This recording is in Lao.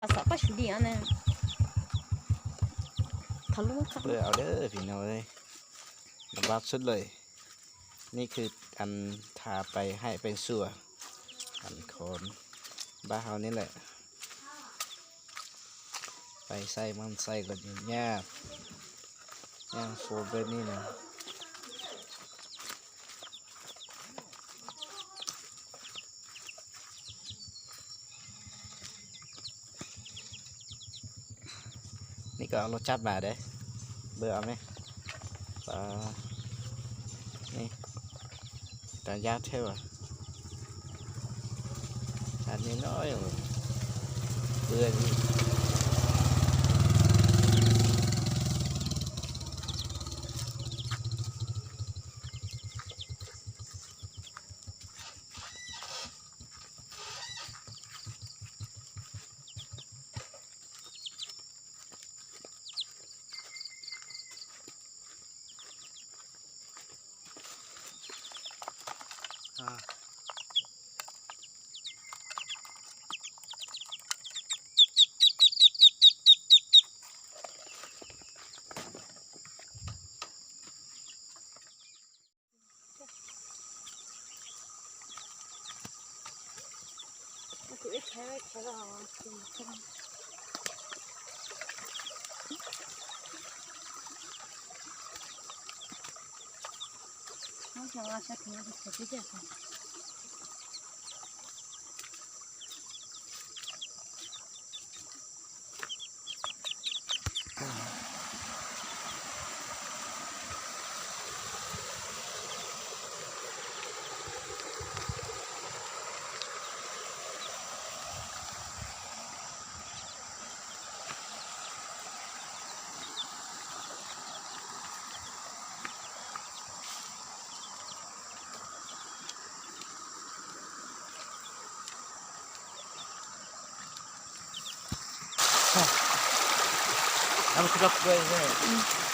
ສາວປ້າຊູດີອັນນັ້ນ ທະລຸ ເບິ່ງເອົາເດີພີ່ນ້ອງເອີຍ ລຳບາກສຸດເລີຍ. ນີ້ຄືອັນຖ້າໄປໄຮ່ໄປສວນ ອັນຂອງບ້ານເຮົານີ້ແຫຼະ ໄປໃສ່ມັນໃສ່ກໍຍາກ ຍ່າງໂຊນແບບນີ້ນະ. ນີ້ກໍເອົາລົດຈັກມາເດ້ ເບິ່ງເອົາແມະ ປາ ນີ້ ຕາຍາກແທ້ຫວາ ອັນນ້ອຍໆ ເປື້ອນອີກ. ເອົາມັນຂຶ້ນມາເບິ່ງເດີ.